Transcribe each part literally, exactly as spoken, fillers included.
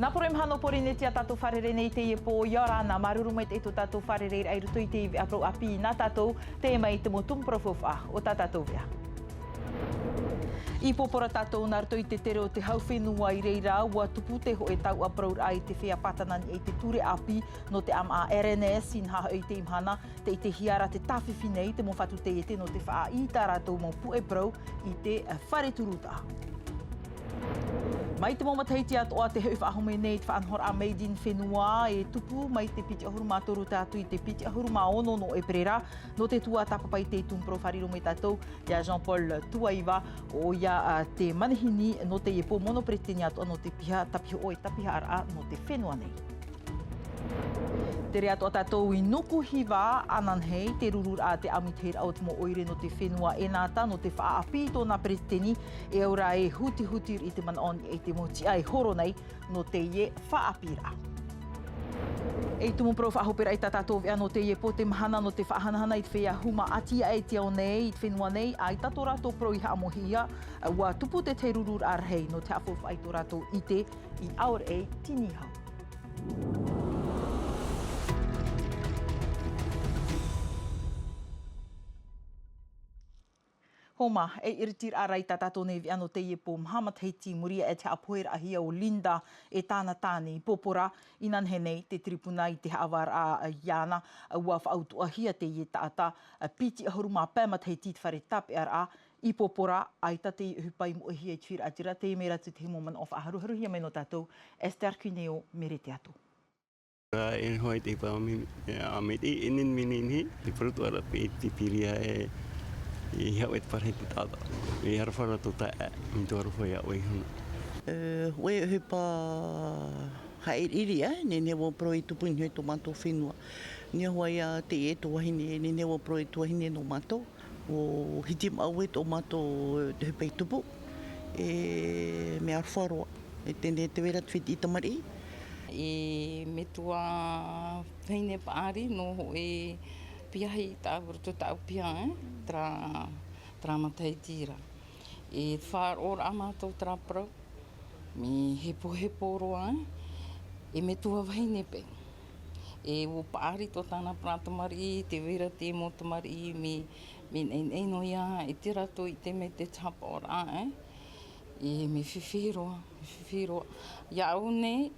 Nā poro e maha nō Pōrīnetia tātou fārerei nei i teie pō, ʻia ora na, māuruuru maitaʻi tō tātou fārereiraʻa i roto i te veʻa parau ʻāpī nā tātou, teie mai te mau tumu parau faufaʻa o tā tātou veʻa. I Pōpora tātou nā roto i te tere o te hau fenua i reira, ʻua tupu te hōʻē tauʻa parauraʻa i te feiā pātana i te ture ʻāpī nō te ʻāmaʻa R N S i nā hōʻē i teie mahana, tē ʻitehia ra te tāfifi nei te mau fatu taiete nō te faʻaʻī i tā rātou mau puʻe parau i te fare turutaʻa. Mai te mau matahiti atoʻa te hōʻē faʻahou nei i te faʻanahoraʻa Made in Fenua e tupu mai te piti ʻahuru mā toru tae atu i te piti ʻahuru mā ono nō ʻEperēra. Nō te tuatāpapa i te tumu parau fārerei mai tātou iā Jean-Paul Tuaiva, ʻoia te manihini nō teie pō mono peretiteni atoʻa nō te piha tāpihoʻo e tāpihaʻaraʻa nō te fenua nei. Tere atoʻa tātou i nuku hiva ananahi te rururaʻa te ʻāmuitahiraʻa o te mau ʻoire nō te fenua e nā ʻata nō te faʻaʻāpī i tōna peretiteni, e au ra e hutihuti i te manaʻo i te mau tiʻa e horo nei nō teie faʻaʻāpīraʻa. E tumu parau faʻahoperaʻa i tā tātou veʻa nō teie pō, te mahana nō te faʻahanahana i te feiā huma ʻati aʻe i te ao nei i te fenua nei, ʻaita tō rātou parau i haʻamoʻehia, ʻua tupu te tahi rururaʻa rahi nō te haʻafaufaʻa i tō rātou ʻite i ʻaore e tinihau. Homa, e iritiraʻa ra i tā tātou nei veʻa nō teie pō, maha matahiti i muri iho i te haʻapoheraʻahia o Linda e tāna tāne i Pōpora, inanahi nei te tiripuna i te haʻavāraʻa iāna, ʻua faʻautuʻahia teie taʻata, piti ʻahuru mā pae matahiti i te fare tāpeʻaraʻa, i Pōpora, ʻaita te ʻohipa i moʻehia i te huiraʻatira, teie mai rā te tahi mau manaʻo faʻaharuharuhia mai nō tātou, Esther Cuneo, Mere Teato. E hoa i te ʻohipa a me, a me te, e nehenehe, te parau atoʻa ra paʻi te pīria e, e haʻu e te parahi te taʻata. E aroha ra tō taeaʻe, mea tō aroha iā ʻoe iho na. E, hōʻē ʻohipa haʻiriʻiri, e, nehenehe ʻua parau e tupu i niʻa i tō mātou fenua. Niʻa hoʻi iā teie tō vahine, nehenehe ʻua parau e tō vahine nō mātou. ʻUa hiti maʻu e tō mātou te ʻohipa i tupu, e mea aroha roa, e teie nei te vai ra te fētiʻi tamariʻi. E metua vahine paʻari nō hōʻē piahi i roto i tāʻu piha, e, terā, terā matahiti ra. E faʻaroʻo ra mātou terā parau. Mea hepohepo roa, e metua vahine paʻi. E ʻua paʻari tō tāna parau tamariʻi, te vai ra te mau tamariʻi, mea, mea naʻinaʻi noa ia, e te rātou i te mea te haʻapaʻoraʻa, e. E mea fifi roa, mea fifi roa. Iāʻu nei,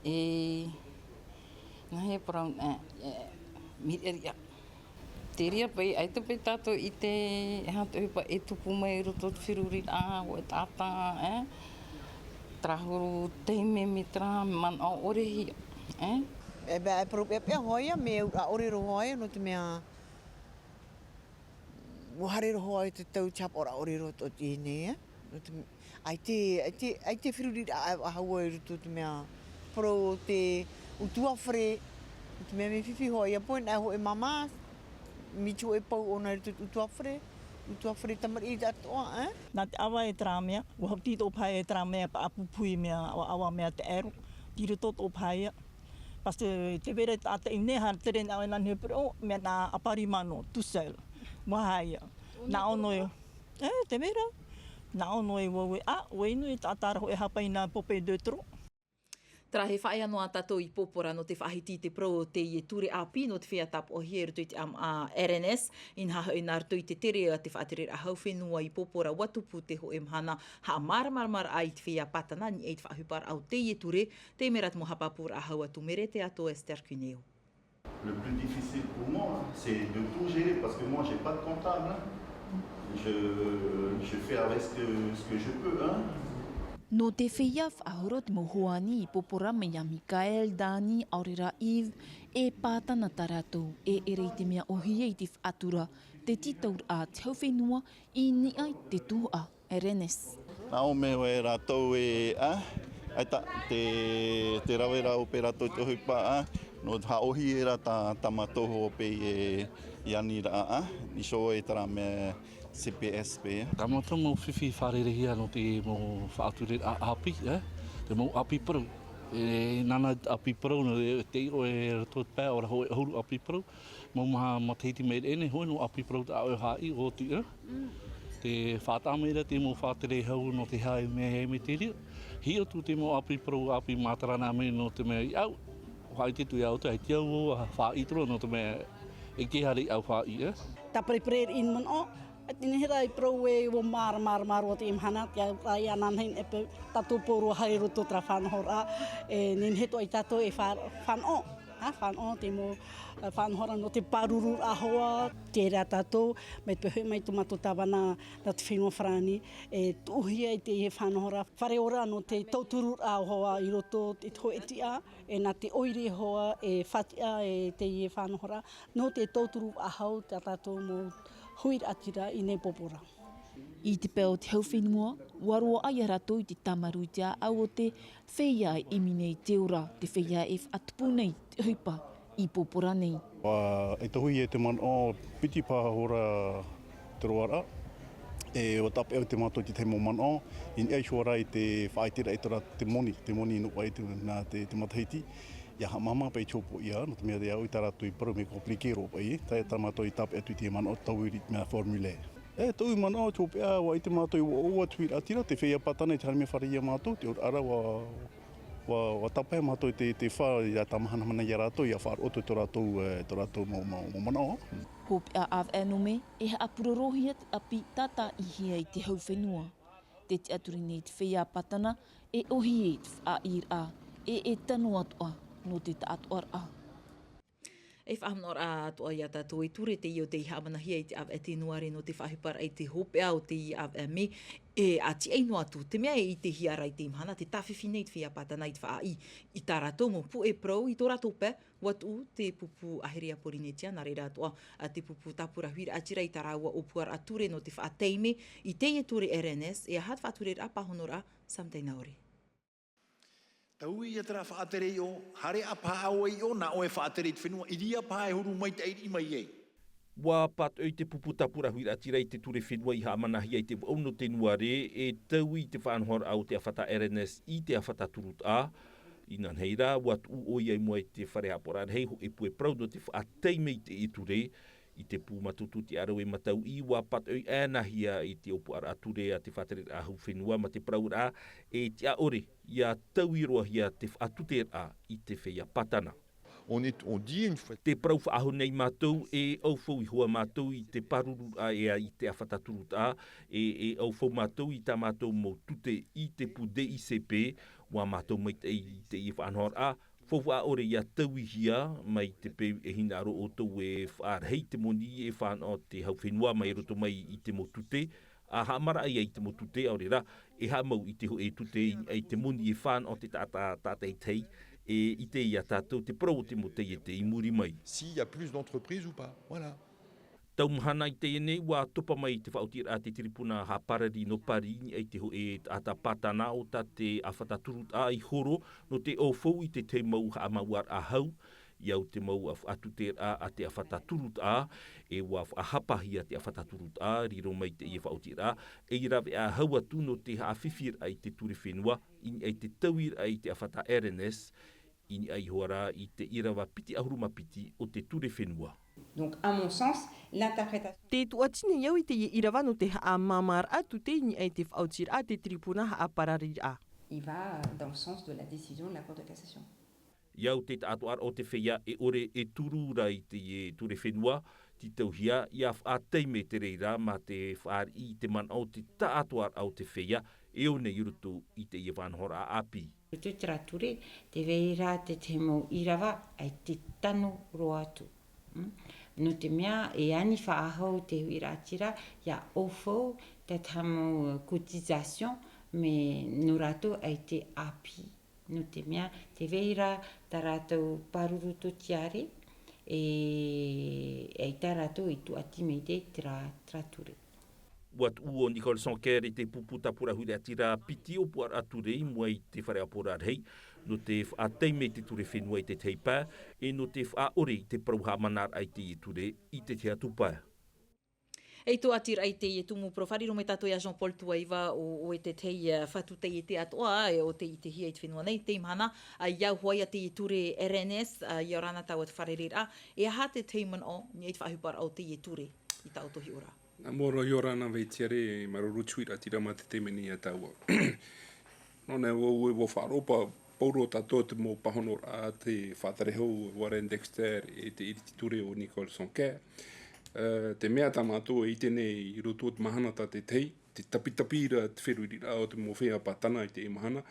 e, nā hea parau, e, e, mea riʻariʻa. Te reira paʻi, ʻaita paʻi tātou i ʻite e aha te ʻohipa e tupu mai i roto i te feruriraʻa, hōʻē taʻata, e? Terā huru taime mea terā manaʻo ʻore hia, e? E mea, e parau peʻapeʻa hoʻi ia, mea ʻaʻore roa hoʻi ia, nō te mea, ʻua haere roa hoʻi te tau te haʻapaʻoraʻa ʻore roa tō teie nei, e? Nō te, ʻaita, ʻaita, ʻaita feruriraʻa e faʻahou i roto i te mea parau o te ʻutuāfare, nō te mea mea fifi hoʻi ia, pohe nā hōʻē māmā, mea iti hōʻē pau ʻōna i roto i te ʻutuāfare, ʻutuāfare tamariʻi atoʻa, e? Nā te ʻava e terā mea, ʻua hauti tō pae e terā mea paʻapupu i mea, ʻava, ʻava mea taʻero, tei roto tō pae ia. Parce que te vai ra te taʻata i ʻō nei, haere tere nā ʻoe nā niʻa i te poro, mea nā aparimano, tout seul. ʻUa haere ia. Nā ʻō noa, e, te vai ra. Nā ʻō noa ʻua, ʻua, a, ʻua inu e taʻata ra hōʻē haʻapaʻo i nā Popeye deux trois. Terā e faʻaea noa tātou i Pōpora nō te faʻahiti i te parau o teie ture ʻāpī nō te feiā tāpoʻohia i roto i te ʻāmaʻa R N S, inaha hoʻi nā roto i te tere a te faʻatereraʻa hau fenua i Pōpora ʻua tupu te hōʻē mahana haʻamāramaramaraʻa i te feiā pātana i niʻa i te faʻaʻohiparaʻa o teie ture, teie mai rā te mau haʻapāpūraʻa hau atu Mere Teato, Esther Cuneo. Le plus difficile pour moi, c'est de tout gérer parce que moi, j'ai pas de comptable, hein. Je, je fais avec ce que, ce que je peux, hein. Nō te feiā faʻahoro te mau hoani i Pōpora mai iā Michael, Dani, ʻaore rā Yves, e pātana tā rātou e ʻere i te mea ʻōhie i te faʻatura, te tītauraʻa te hau fenua i niʻa i te tuhaʻa. Renes. Nā ʻō mai hoʻi rātou e, a, ʻaita, te, te rave ra ʻo pē rātou te ʻohipa, a, nō te haʻaʻōhie ra tā, tā mātou hoʻi e, i aniraʻa, a, i sō e terā mea C P S paʻi. Tā mātou mau fifi fārereihia nō te mau faʻatureraʻa ʻāpī, e, te mau ʻāpī parau. E, nāna ʻāpī parau, nō te, te iʻo e roto te pae, ʻaore rā hōʻē ʻahuru ʻāpī parau. Mau maha matahiti mai reʻe nei, hōʻē noa ʻāpī parau tā ʻoe haʻi, ʻo tū, e? Mm. Te faʻataʻa mai ra te mau faʻatere hau nō te haʻamea e mea tere. Hiʻo atu te mau ʻāpī parau, ʻāpī mātarana mai nō te mea i au. Faʻaʻite atu iā ʻoutou, ʻaita vau a faʻaʻite roa nō te mea e kē haere au faʻaʻite. Tāperepereri i manaʻo, ʻaita nei hera i parau e ʻua māramarama roa te mahana, te au, ʻaita ananahi e pe tātou pō roa haere roto terā faʻanahoraʻa, e nehenehe atoʻa iā tātou e fa-, fānaʻo. A fānaʻo te mau, a, faʻanahoraʻa nō te pāruruʻraʻa hoʻi, terā tātou, mai te peu mai tō mātou tāvana nā te fenua Farāni, e tuʻuhia i teie faʻanahoraʻa fare ora nō te tauturuʻraʻa hoʻi i roto i te hōʻē tiʻa, e nā te ʻoire hoʻi e faʻatiʻa e teie faʻanahoraʻa, nō te tauturu faʻahou tā tātou mau huiraʻatira i nei pōpōraʻa. I te pae o te hau fenua, ʻua roaʻa ia rātou i te tāmarū i te ʻāʻau o te feiā e ʻimi nei i te ora, te feiā e faʻatupu nei i te ʻohipa i pōpōraʻa nei. ʻUa e tohu ia te manaʻo piti paha hora te roaraʻa, e ʻua tāpeʻa te mātou i te tahi mau manaʻo, i niʻa iho ā i te faʻaʻiteraʻa i te ra-, te moni, te moni nō ʻoe te, nā te, te matahiti, ʻia haʻamāmā paʻi te hōpoiʻa, nō te mea te au i tā rātou i parau mea compliqué roa paʻi, tā, tā mātou i tāpeʻa atu i te manaʻo tauiri mea formulaire. E, tau i manaʻo te hopeʻa, ʻua ʻite mātou i ʻō atu i ratira, te feiā Pātana i te haere mai fārerei iā mātou, te ora ara ʻua, ʻua, ʻua tāpae mātou te, te fā, ia tāmahanahana iā rātou, ʻia faʻaroʻo atu tō rātou, e, tō rātou mau, mau, mau manaʻo. Hopeʻa ʻāvaʻe nō mē, e haʻapurorohia te ʻāpī tātaʻihia i te hau fenua. Te tiʻaturi nei te feiā Pātana, e ʻōhie te faʻaʻīraʻa, e, e tano atoʻa nō te taʻatoʻaraʻa. E faʻahaʻamanaʻo atoʻa iā tātou e ture teie ʻo tei haʻamanahia i te ʻāvaʻe Tenuare nō te faʻaʻohiparaʻa i te hopeʻa o teie ʻāvaʻe mē, e ʻātiʻai noa atu, te mea e ʻitehia ra i teie mahana, te tāfifi nei te feiā Pātana i te faʻaʻī i tā rātou mau puʻe parau i tō rātou pae, ʻua tuʻu te pupu ʻāhere a Pōrīnetia, nā reira atoʻa, a te pupu tāpura huiraʻatira i tā rāua ʻōpuaraʻa ture nō te faʻataime i teie ture R N S, e aha te faʻatureraʻa pāhonoraʻa, Sam Tainaore. Taui ia terā faʻatere i ʻō, haere ā paha ʻoe i ʻō, nā ʻoe e faʻatere i te fenua, i reira paha e huru maitaʻi riʻi mai ai. ʻUa pātoʻi te pupu tāpura huiraʻatira i te ture fenua i haʻamanahia i te vaʻu nō Tenuare, e taui i te faʻanahoraʻa o te ʻāfata R N S i te ʻāfata turutaʻa. Inanahi rā, ʻua tuʻu ʻoia i mua i te fare haʻapaʻoraʻa rahi hōʻē puʻe parau nō te faʻataime i teie ture, i te pū mātutu tiʻarau e matauʻi, ʻua pātoʻi ʻānaʻihia i te ʻōpuaraʻa ture a te faʻatereraʻa hau fenua mā te parauraʻa, e tiʻa ʻore, ʻia taui roahia te faʻatuteraʻa i te feiā Pātana. On est, on dit une fois. Te parau faʻahou nei mātou, e ʻaufau iho ā mātou i te pāruruʻraʻa e ʻā i te ʻāfata turutaʻa, e, e ʻaufau mātou i tā mātou mau tute i te pū D I C P, ʻua mātou maitaʻi i teie faʻanahoraʻa, faufaʻa ʻore ʻia tauihia mai te peu e hinaʻaro ʻoutou e faʻarahi te moni e fānaʻo te hau fenua mai roto mai i te mau tute, a haʻamaraʻa ia i te mau tute, ʻaore rā, e haʻamau i te hōʻē tute i niʻa i te moni e fānaʻo te taʻata, taʻata i te hei, e ʻite iā tātou te parau o te mau taiete i muri mai. S'il y a plus d'entreprises ou pas, voilà. Tau mahana i teie nei, ʻua topa mai te faʻaotiraʻa a te tiripuna haʻaparari nō Paris i niʻa i te hōʻē taʻata Pātana ʻo tā te ʻāfata turutaʻa i horo nō te ʻaufau i te tahi mau haʻamauʻaraʻa hau, i au te mau faʻatuteraʻa a te ʻāfata turutaʻa, e ʻua faʻahapahia te ʻāfata turutaʻa, riro mai teie faʻaotiraʻa, ei raveʻa hau atu nō te haʻafifiraʻa i te ture fenua, i niʻa i te tauiraʻa i te ʻāfata R N S, i niʻa iho ā rā i te ʻīrava piti ʻahuru mā piti o te ture fenua. Donc, à mon sens, l'interprétation. Tē tuʻati nei au i teie ʻīrava nō te haʻamāmāraʻa tute i niʻa i te faʻaotiraʻa a te tiripuna haʻaparariraʻa. Il va dans le sens de la décision de la Cour de cassation. I au te taʻatoʻaraʻa o te feiā e ʻore e turu ra i teie ture fenua, tītauhia ʻia faʻataime te reira mā te fāriʻi i te manaʻo o te taʻatoʻaraʻa o te feiā e ʻō nei i roto i teie faʻanahoraʻa ʻāpī. Roto i terā ture, tē vai ra te tahi mau ʻīrava ʻaita e tano roa atu. Mm? Nō te mea, e ani faʻahou te huiraʻatira, ʻia ʻaufau te tahi mau cotisation, mais nō rātou ʻaita e ʻāpī. Nō te mea, tē vai ra tā rātou pāruru tōtiare, e, ʻaita rātou i tuʻati mai i terā, terā ture. ʻUa tuʻu ʻo Nicole Sanquer i te pupu tāpura huiraʻatira piti ʻōpuaraʻa ture i mua i te fare ʻāpoʻoraʻa rahi, nō te faʻataime i te ture fenua i te tahi pae, e nō te faʻaʻore i te parau haʻamanaraʻa i teie ture i te tahi atu pae. E tuatiraʻa i teie tumu parau, faʻariro mai tātou iā Jean-Paul Tuaiva, ʻo, ʻo te tahi, ā, fatu taiete atoʻa, ē, ʻo tei ʻitehia i te fenua nei, teie mahana, ā, i au hoʻi ia teie ture R N S, ā, ʻia ora na taua te fārereiraʻa, e aha te tahi manaʻo, i te faʻaʻohiparaʻa o teie ture, i tā ʻoutou hiʻoraʻa? Nā mua roa, ʻia ora na vau e Tiare, māuruuru i te huiraʻatira mā te taime nei ia tāua. Nō, nā, ʻua, ʻua, ʻua faʻaroʻo pauroa tātou te mau pāhonoraʻa, te faʻatere hou Warren Dexter e te iriti ture ʻo Nicole Sonker. Ā, te mea tā mātou e ʻite nei i roto i te mahana tātaʻitahi, te tapitapi ra te feruriraʻa o te mau feiā Pātana i teie mahana,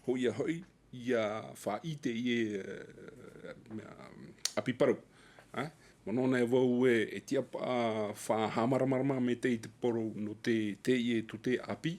hōʻē hoʻi, ʻia faʻaʻite i te, ā, mea, ʻapi parau. Ā, manaʻo nei vau ē, e tiʻa paʻi faʻahaʻamāramarama mai te, te parau nō te, teie tute ʻāpī,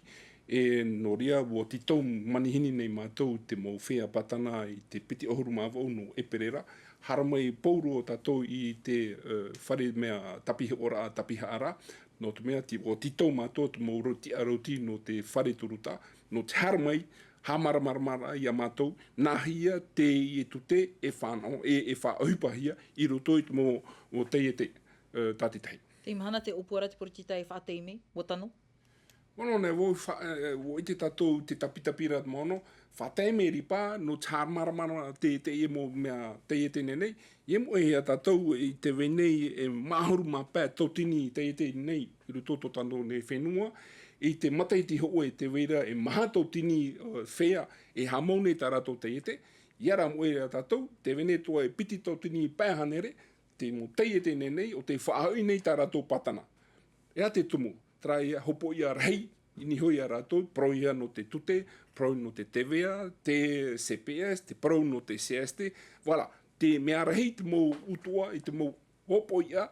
e nō reira ʻua tītau manihini nei mātou te mau feiā Pātana i te piti ʻahuru mā vaʻu nō ʻēperēra, haere mai pauroa tātou i te, ā, fare mea tāpihoʻoraʻa, tāpihaʻaraʻa, nō te mea tī-, ʻua tītau mātou te mau rau-, tiʻa rauti nō te fare turutaʻa, nō te haere mai, haʻamāramarama ia mātou, nāhea teie tute e fānaʻo, e, e faʻaʻohipahia i roto i te mau, mau taiete, ā, tātaʻitahi. Teie mahana tē ʻōpua ra te poritita e faʻataime, ʻua tano? Manaʻo nei vau fa-, ā, ʻua ʻite tātou te tapitapi ra te mono, faʻataime ripa, nō te haʻamāramarama te, teie mau mea taiete nei, ʻia moʻehia tātou i te vai nei e maha ʻahuru mā pae tauatini taiete nei i roto i tō tātou nei fenua, i te matahiti hōʻē tē vai ra e maha tauatini, ā, feiā e haʻamau nei tā rātou taiete, ʻia ara moʻe ra tātou, tē vai nei atoʻa e piti tauatini pae hānere, te mau taiete nei nei, ʻo tē faʻahoʻi nei tā rātou Pātana. E aha te tumu, terā ia hopoiʻa rahi, i niʻa iho ia rātou, parau ia nō te tute, parau nō te T V A, te C P S, te parau nō te C S T, voilà, te mea rahi te mau ʻutuʻa i te mau hopoiʻa,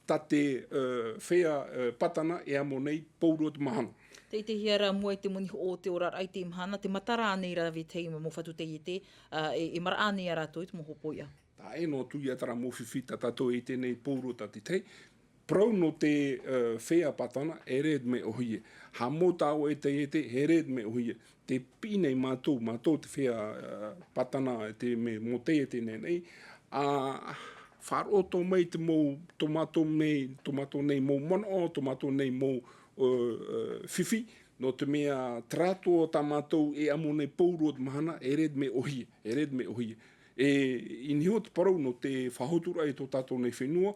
tā te, ā, feiā, ā, Pātana e amo nei pauroa te mahana. Tē ʻitehia ra mua i te moni hoʻo o te oraraʻa i teie mahana, tē matara nei ra vetahi mau fatu taiete, ā, e, e maraʻa nei ia rātou i te mau hopoiʻa. Tae noa atu ia terā mau fifi tā tātou e ʻite nei pauroa tātaʻitahi, parau nō te, ā, feiā Pātana, e rere mea ʻōhie. Haʻamau tāua e taiete, e rere mea ʻōhie. Tē piʻi nei mātou, mātou te feiā, ā, Pātana, te mea mau taiete nei nei. Ā, faʻaroʻo atoʻa mai te mau, tō mātou nei, tō mātou nei mau manaʻo, tō mātou nei mau, ā, ā, fifi, nō te mea terā atoʻa tā mātou e amo nei pauroa te mahana, e rere mea ʻōhie, e rere mea ʻōhie. E, i niʻa iho te parau nō te faʻahotu raʻa i tō tātou nei fenua,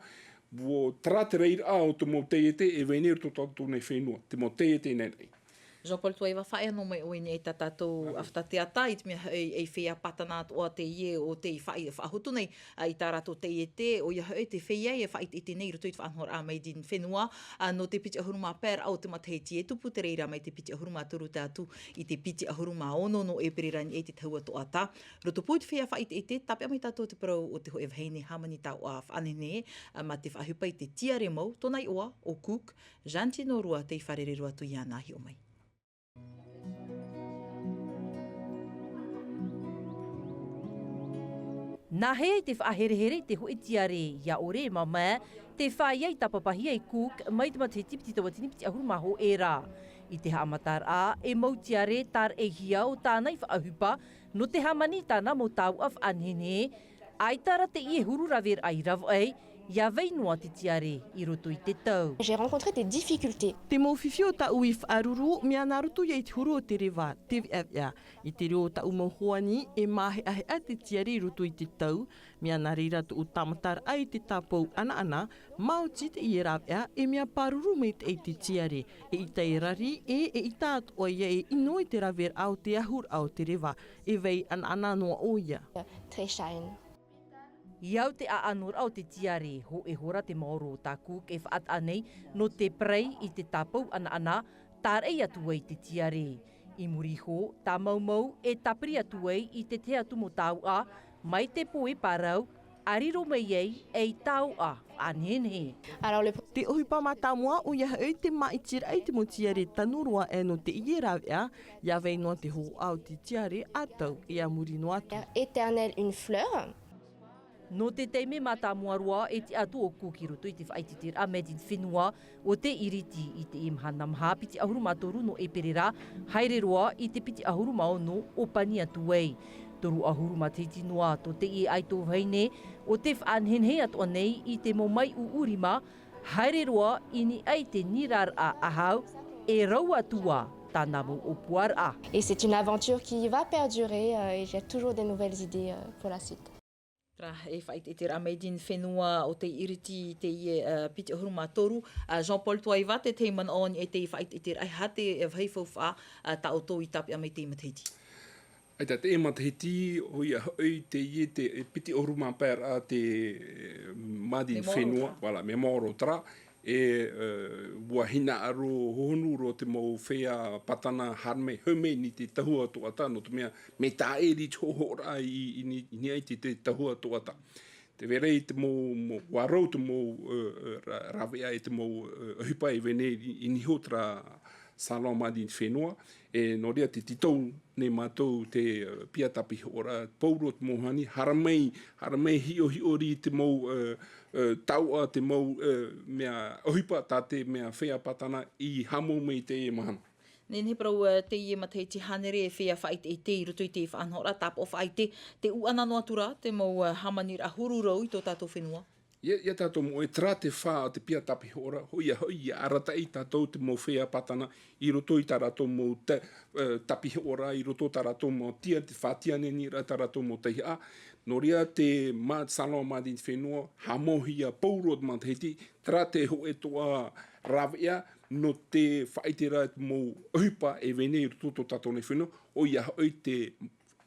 ʻua terā te reira o te mau taiete e vai nei i tō tātou nei fenua, te mau taiete nei nei. Jean-Paul Tuaiva, faʻaea noa mai ʻoe i niʻa i tā tātou ʻāfata teata, i te mea hoʻi, e feiā Pātana atoʻa teie ʻo tē faʻa-, faʻahotu nei, ā, i tā rātou taiete, ʻoia hoʻi te feiā e faʻaʻiteʻite nei i roto i te faʻanahoraʻa Made in Fenua, ā, nō te piti ʻahuru mā pae raʻa o te matahiti e tupu te reira mai te piti ʻahuru mā toru tae atu i te piti ʻahuru mā ono nō ʻēperēra i niʻa i te tahua toʻatā. Rotopū i te feiā faʻaʻiteʻite, tāpeʻa mai tātou te parau o te hōʻē vahine hāmani taoʻa faʻanehenehe, ā, mā te faʻaʻohipa i te tiare mau, tōna iʻoa ʻo Cook, Jeanne Tinorua tei fārerei roa atu iāna, hiʻo mai. Nāhea i te faʻaherehere i te hōʻē tiare, ʻia ʻore e māmā, tē fāʻia i tāpapahia e Cook mai te matahiti piti tauatini piti ʻahuru mā hōʻē ra. I te haʻamataraʻa, e mau tiare tāraʻehia ʻo tāna i faʻaʻohipa, nō te hāmani i tāna mau taoʻa faʻanehenehe, ʻaita rā teie huru raveraʻa i ravaʻai, ʻia vai noa te tiare i roto i te tau. J'ai rencontré des difficultés. Te mau fifi o tāʻu i faʻaruru, mea nā roto ia i te huru o te reva, te veʻaveʻa. I te reo o tāʻu mau hoani, e māheʻaheʻa te tiare i roto i te tau, mea nā reira tōʻu tāmataraʻa i te tāpau ʻanaʻana, maoti teie rāveʻa, e mea pāruru maitaʻi te tiare, eʻita e rari, e, eʻita atoʻa ia e ʻino i te raveraʻa o te ahuraʻa o te reva, e vai ʻanaʻana noa ʻoia. Très shine. I au te ʻaʻanoraʻa o te tiare, hōʻē hora te maoro o tā Cook e faʻataʻa nei, nō te parau i te tāpau ʻanaʻana, tāraʻi atu ai te tiare. I muri iho, tāmaumau e tāpiri atu ai i te tahi atu mau taoʻa, mai te pō e parau, ʻa riro mai ai ei taoʻa faʻanehenehe. Alors, le Te ʻohipa mātāmua ʻoia hoʻi te māʻitiraʻa i te mau tiare tano roa aʻe nō teie rāveʻa, ʻia vai noa te hōhoʻa o te tiare ʻa tau, ʻia muri noa atu. Éternel une fleur. Nō te taime mātāmua roa e tiʻa atu ʻo Cook i roto i te faʻaʻiteʻiteraʻa Made in Fenua, ʻo te iriti i teie mahana maha piti ʻahuru mā toru nō ʻēperēra, haere roa i te piti ʻahuru mā ono ʻo pani atu ai. Toru ʻahuru matahiti noa tō teie ʻaito vahine, ʻo tē faʻanehenehe atoʻa nei i te mau maiʻuʻu rima, haere roa i niʻa i te nīraraʻa ʻāhau, e rau atu ā tāna mau ʻōpuaraʻa. Et c'est une aventure qui va perdurer, euh, et j'ai toujours des nouvelles idées, euh, pour la suite. Terā, e faʻaʻiteʻite ra mai Dean Fenua o te iriti i teie, ā, piti ʻahuru mā toru, ā, Jean-Paul Tuaiva, te tahi manaʻo i teie faʻaʻiteʻite ra, e aha te, ā, vāhi faufaʻa, ā, tā ʻoutou i tāpeʻa mai teie matahiti? ʻAita, teie matahiti, ʻoia hoʻi teie te, e, piti ʻahuru mā pae ra te, e, mā Dean Fenua, voilà, mea maoro terā, e, e, ʻua hinaʻaro hohonu roa te mau feiā pātana haere mai, haere mai i te tahua toʻata, nō te mea, mea tāʻiri te hoʻoraʻa i, i ni-, i niʻa i te, te tahua toʻata. Tē vai ra te mau, mau, ʻua rau te mau, e, e, ra-, rāveʻa e te mau, e, ʻohipa e vai nei i, i niʻa iho terā Salon mā Dean Fenua, e nō reira tē tītau nei mātou te, e, piha tāpihoʻoraʻa, pauroa te mau mahana, haere mai, haere mai hiʻohiʻo riʻi te mau, e, e, taoʻa, te mau, e, mea ʻohipa, tā te mea feiā pātana i haʻamau mai i teie mahana. Nehenehe parau, ā, teie matahiti hānere e feiā faʻaʻiteʻite i roto i te faʻanahoraʻa tāpaʻo faʻaʻite, tē ʻūʻana noa atu ra te mau, ā, hāmaniraʻa huru rau i tō tātou fenua. Ia, ia tātou moʻe, terā te fā o te piha tāpihoʻoraʻa, ʻoia hoʻi, ʻia arataʻi tātou te mau feiā pātana i roto i tā rātou mau ta-, ā, tāpihoʻoraʻa, i roto tā rātou mau tia, te faʻatiʻa-nei-nei-raʻa tā rātou mau tauihaʻa. Nō reira te mā-, Salon mā Dean Fenua, haʻamauhia pauroa te matahiti, terā te hōʻē atoʻa rāveʻa, nō te faʻaʻite ra te mau ʻohipa e vai nei i roto i tō tātou nei fenua, ʻoia hoʻi te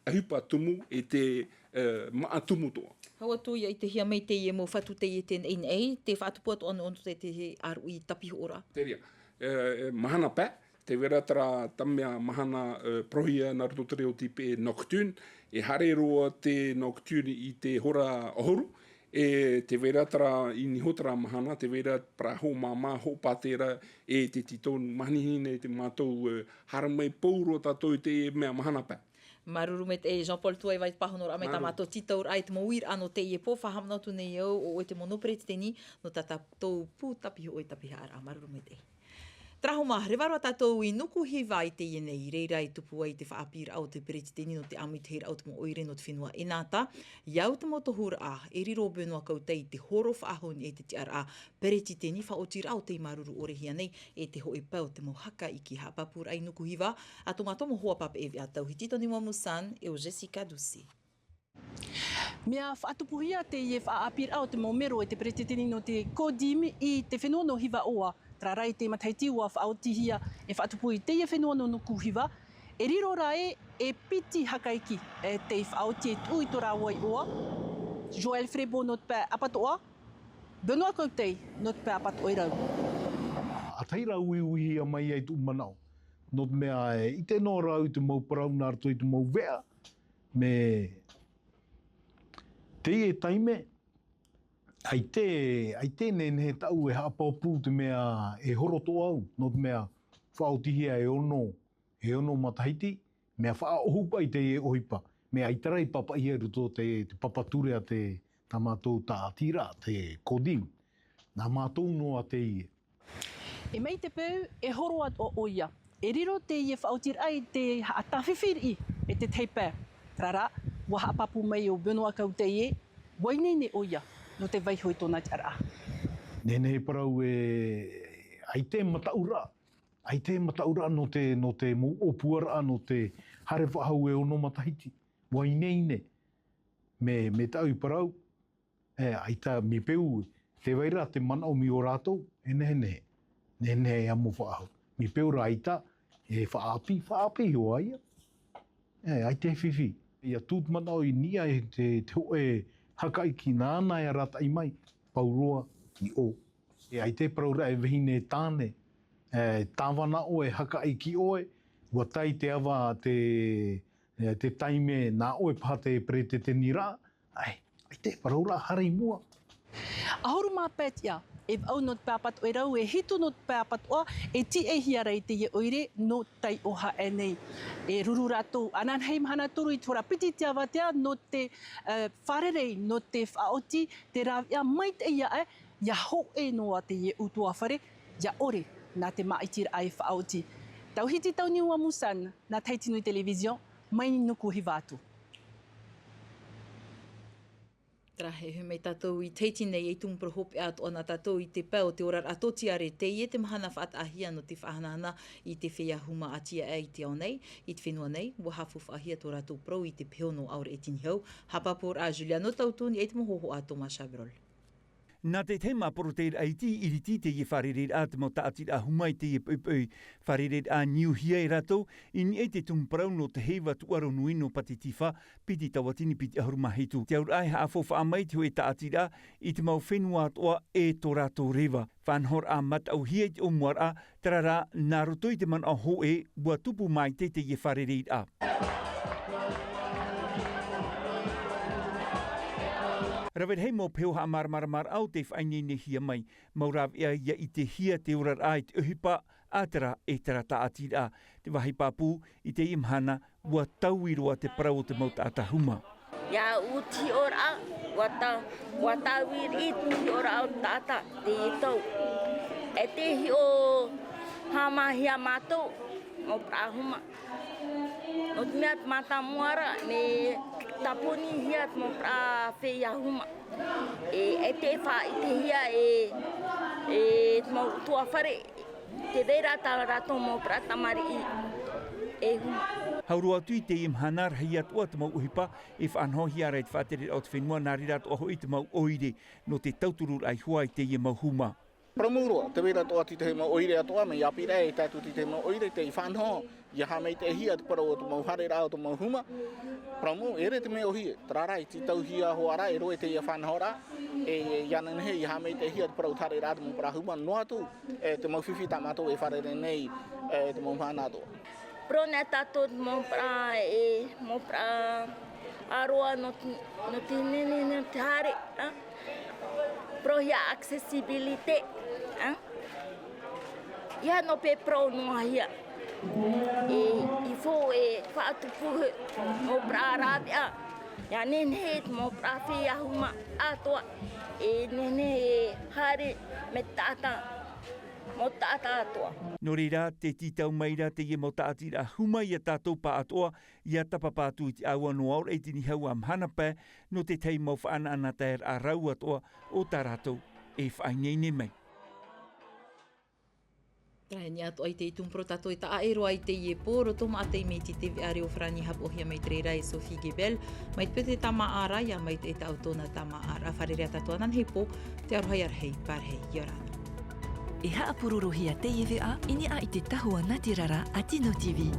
ʻohipa tumu e te, e, māʻa tumu atoʻa. Hau atu ʻia ʻitehia mai teie mau fatu teie i teie nei, te faʻatupu atoʻa nō, nō te, te ʻāruʻi tāpihoʻoraʻa. Terā, e, e, mahana pae, tē vai ra terā, tā mea mahana, e, parauhia nā roto i te reo tīpī e nocturne, e haere roa te nocturne i te hora ʻahuru, e tē vai ra terā, i niʻa iho terā mahana, tē vai ra parau hoʻomāmā, hoʻopātē ra, e tē tītau manihini nei te mātou, e, haere mai pauroa tātou i te mea mahana pae. Māuruuru maitaʻi Jean-Paul Tuaiva i te pāhonoraʻa mai, tā mātou tītauraʻa i te mau uiraʻa nō teie pō, faʻahaʻamanaʻo atu nei au, ʻo ʻoe te mono peretiteni nō tā tātou pū tāpihoʻo e tāpihaʻaraʻa. Māuruuru maitaʻi. Terā hoʻi mā, reva roa tātou i Nuku Hiva i teie nei, i reira i tupu ai te faʻaʻāpīraʻa o te peretiteni nō te ʻāmuitahiraʻa o te mau ʻoire nō te fenua ʻEnata. I au te mau tohuraʻa, e riro Benoît Kautahi i te horo faʻahou i niʻa i te tiʻaraʻa peretiteni, faʻaotiraʻa o tei māuruuru ʻore hia nei, e te hōʻē pae o te mau haka iʻoa haʻapāpūraʻa i Nuku Hiva, a tō mātou mau hoa pāpaʻi veʻa Tauhiti Toniua Musan, e ʻo Jessica Doucet. Mea faʻatupuhia teie faʻaʻāpīraʻa o te mau mero e te peretiteni nō te CODIM i te fenua nō Hiva ʻoa. Terā rā i te matahiti ʻua faʻaotihia e faʻatupu i teie fenua nō Nuku Hiva. E riro rā ē, e piti haka iʻoa, e tei faʻaoti e tuʻu i tō rāua iʻoa. Joël Frébault nō te pae ʻapatoʻa, Benoît Kautahi nō te pae ʻapatoʻerau. ʻA tahi rā uiuihia mai ai tōʻu manaʻo. Nō te mea e ʻite noa ra au i te mau parau nā roto i te mau veʻa, mea teie taime, ʻaita, ʻaita e nehenehe tāʻu e haʻapāpū te mea e horo atoʻa au, nō te mea faʻaotihia e ono, e ono matahiti, mea faʻaʻohipa i teie ʻohipa, mea ʻaita rā i pāpaʻihia i roto i te, te papa ture a te, tā mātou tāʻatiraʻa, te CODIM. Nā mātou noa teie. E mai te peu, e horo atoʻa ʻoia. E riro teie faʻaotiraʻa i te haʻatāfifi riʻi e te tei pae. Terā rā, ʻua haʻapāpū mai ʻo Benoît Kautahi ē, ʻua ineine ʻoia nō te vaiiho i tōna tiʻaraʻa. Nehenehe parau ē, ʻaita e mataʻuraʻa, ʻaita e mataʻuraʻa nō te, nō te mau ʻōpuaraʻa, nō te haere faʻahou e ono matahiti. ʻUa ineine. Mea, mea tāʻu i parau, e, ʻaita, mea peu, tē vai ra te manaʻo mai ʻo rātou, e nehenehe. Nehenehe e amo faʻahou. Mea peu rā ʻaita, e faʻaʻāpī, faʻaʻāpī iho ā ia. E, ʻaita e fifi. ʻIa tuʻu te manaʻo i niʻa i te, te hōʻē haka iʻoa nāna e arataʻi mai, pauroa i ʻō. E ʻaita e parau ra e vahine tāne, e, tāvana ʻoe, haka iʻoa ʻoe, ʻua tae te ava te, e, te taime nā ʻoe paha te peretiteni ra, ʻae, ʻaita e parau ra haere i mua. ʻAhuru mā pae tiʻa, e vaʻu nō te pae ʻapatoʻerau, e hitu nō te pae ʻapatoʻa, e tīaʻihia ra i teie ʻoire nō taiʻo aʻe nei. E ruru rātou ananahi mahana toru i te hora piti te avatea nō te, e, fārerei, nō te faʻaoti, te rāveʻa maitaʻi aʻe, ʻia hōʻē noa teie ʻutuāfare, ʻia ʻore nā te māʻitiraʻa e faʻaoti. Tauhiti Toniua Musan, nā Tahiti Nui Télévision, mai Nuku Hiva atu. Tarahe, e hō mai tātou i Tahiti nei, e tumu parau hopeʻa atoʻa nā tātou i te pae o te oraraʻa tōtiare. Teie te mahana faʻataʻahia nō te faʻahanahana i te feiā huma a tiaʻa i te ao nei, i te fenua nei. Ua haʻafaufaʻahia tō rātou parau i te pehono ʻaore e tinihau. Haʻapāpūraʻa Juliano Tautoni e te mau hōhoʻa a Thomas Chabrol. Nā te tahi mau poroteiraʻa iti i ʻiriti i teie fārereiraʻa te mau tāʻatiraʻa huma i teie poʻipoʻi. Fārereiraʻa niuhia e rātou i niʻa i te tumu parau nō te heiva tūʻaro nui nō Pātitifa, piti tauatini piti ʻahuru mā hitu. Te auraʻa e haʻafaufaʻa mai te hōʻē tāʻatiraʻa i te mau fenua atoʻa e tō rātou reva. Faʻanahoraʻa mataʻuhia i te ʻōmuaraʻa, terā rā, nā roto i te manaʻo hōʻē, ua tupu maitaʻi teie fārereiraʻa. Rave rahi mau peho haʻamāramaramaraʻa o tē faʻaineinehia mai. Mau rāveʻa ia ʻitehia te oraraʻa i te ʻohipa, ʻa terā e terā tāʻatiraʻa. Te vāhi pāpū, i teie mahana, ua taui roa te parau o te mau taʻata huma. Ia ʻu te hiʻoraʻa, ua ta-, ua taui riʻi te hiʻoraʻa o te taʻata, te tau. E te hiʻo hāmahia mātou, mau parau huma. Nō te mea te mātāmua ra, mea tāponihia te mau parau feiā huma. E, e te faʻaʻitehia e, e te mau tuaʻāfare, tē vai ra tā rātou mau parau tamariʻi e huma. Hau roa atu i teie mahana, rahi atoʻa te mau ʻohipa e faʻanahohia ra e te faʻatereraʻa o te fenua, nā reira atoʻa hoʻi te mau ʻoire nō te tautururaʻa iho ā i teie mau huma. Parau mau roa, tē vai ra atoʻa te tahi mau ʻoire atoʻa, mai ʻāpīraʻa e tae atu i te tahi mau ʻoire, tei faʻanaho, ia haʻamaitaʻihia te parau o te mau haereraʻa o te mau huma. Parau mau, ʻeʻere te mea ʻōhie, terā rā, e tītauhia hoʻi ra, e roaʻa teie faʻanahoraʻa, e, e, ia nehenehe, ia haʻamaitaʻihia te parau o te haereraʻa o te mau parau huma, noa atu, e, te mau fifi tā mātou e fārerei nei, e, te mau mahana atoʻa. Parau nei tātou te mau parau, e, mau parau, ʻa roa nō te, nō te nehenehe, nō te haere, ā? Parauhia accessibilité, ā? Ia nō pē parau noa hia. E, i fō e faʻatupu hia mau parau rāveʻa. Ia nehenehe te mau parau feiā huma atoʻa. E nehenehe e haere mai te taʻata. Mau taʻata atoʻa. Nō reira, tē tītau mai ra teie mau tāʻatiraʻa huma ia tātou pāʻatoʻa, ia tapapa atu i te ʻāua nō aore i te nīhau ā mahana pae, nō te tahi mau faʻanahoraʻa taeraʻa rau atoʻa o tā rātou e faʻaineine mai. Terā e niʻa atoʻa i te tumu parau tātou e taʻa ʻē roa i teie pō, roto maʻa taime i te T V A Reo Farāni, haʻapaʻohia mai te reira e Sophie Gebel, mai te peu te tāmāʻaraʻa, ia mai te taʻu tōna tāmāʻaraʻa. Fārerei ā tātou ananahi pō, te aroha ia rahi, pārahi, ʻia ora na. E haʻapurorohia te T V A i niʻa i te tahua nātirara a Tino T V.